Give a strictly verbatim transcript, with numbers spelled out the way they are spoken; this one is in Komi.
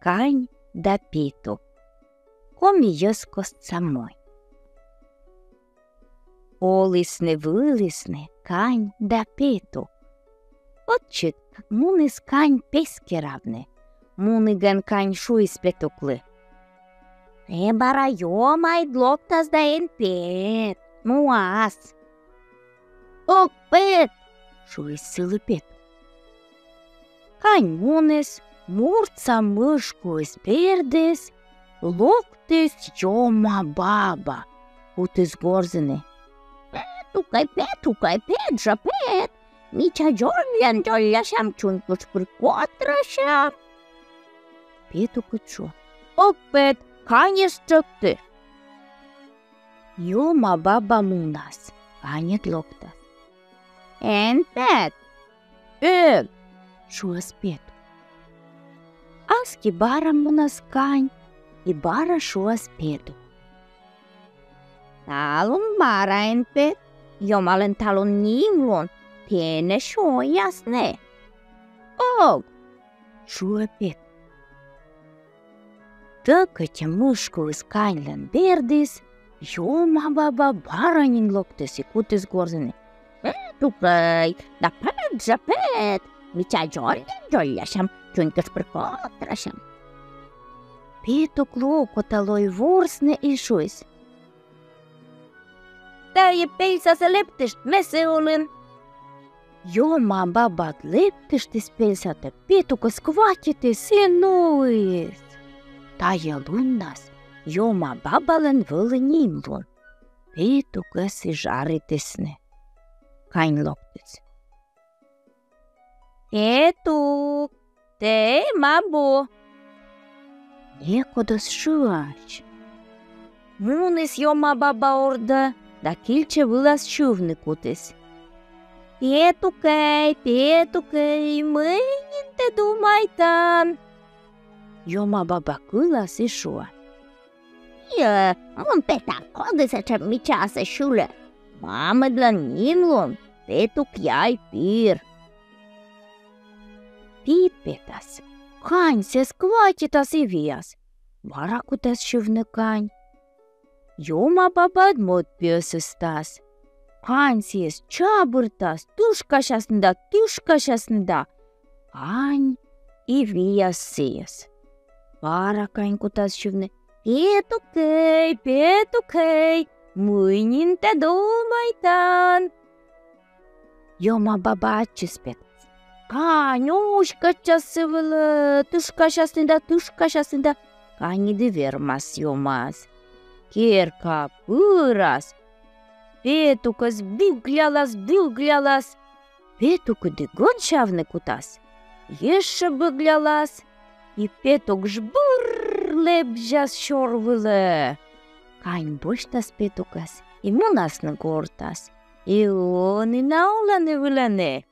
Кань да петук. Коми йӧзкостса мой. Олісны-вылісны кань да петук. Ӧтчыд муніс кань пес керавны. Мунігӧн кань шуис петуклы: «Тэ бара ёмайт локтас да эн пет, нуас». «Ог пет», — шуис сылы петук. Кань муніс, муртса мышкуыс бердіс, локтіс Ёма баба, кутіс горзыны: «Петукӧй, петукӧй, пет жӧ, пет! Мича дзоллян дзоллясям, чунькытш пыр котрасям». Петукыд шуӧ: «Ог пет, каньӧс тшӧкты». Ёма баба мунас, каньыд локтас. «Эн пет?» «Эн», — шуӧ петук. Аски бара мунас кань, и бара шуас петук: «Талун бара эн пет, Ёмалӧн талун нимлун, тэнӧ сёясны». «Ог», — шуӧ петук. Тӧкӧтьӧ мышкуыс каньлӧн бердіс, Ёма баба бара нин локтіс и кутіс горзыны: «Петукӧй, да пет жӧ, пет! Мича дзоллян дзоллясям, чунькытш пыр котрасям». Петуклы окота лои ворсны и шуис: «Тайӧ пельсасӧ лэптышт, ме сы улын». Ёма бабаыд лэптыштіс пельсатӧ, петукӧс кватитіс и нуис. Тайӧ луннас Ёма бабалӧн вӧлі нимлун. Петукӧс и жаритісны. Кань локтіс: «Петук, тэ эм абу». Некод оз шыась. Муніс Ёма баба ордӧ да кильчӧ вылас сьывны кутіс: «Петукӧй, петукӧй, мый нин тэ думайтан?» Ёма баба кылас и шуӧ: «Йӧ, мун петан, коді сэтшӧм мичаӧс сьылӧ. Мамыдлӧн нимлун Петук Яй пир». Пи петас. Кань сійӧс кватитас и виас. Бара кутас сьывны кань. Ёма бабаыд мӧд пиӧс ыстас. Кань сійӧс чабыртас, тышкасясны да, тышкасясны да. Кань и виас сійӧс. Бара кань кутас сьывны: «Петукӧй, петукӧй, мый нин тэ думайтан?» Ёма баба ачыс петас. Кань уськӧдчас сы вылӧ, тышкасясны да, тышкасясны да. Каньыд и вермас Ёмаӧс. Керкаӧ пырас. Петукӧс быглялас, быглялас. Петукыд и гӧнсявны кутас. Ещӧ быглялас. И петук жбыр лэбзяс сёр вылӧ. Кань босьтас петукӧс и мунасны гортас. И ӧні на олӧны-вылӧны.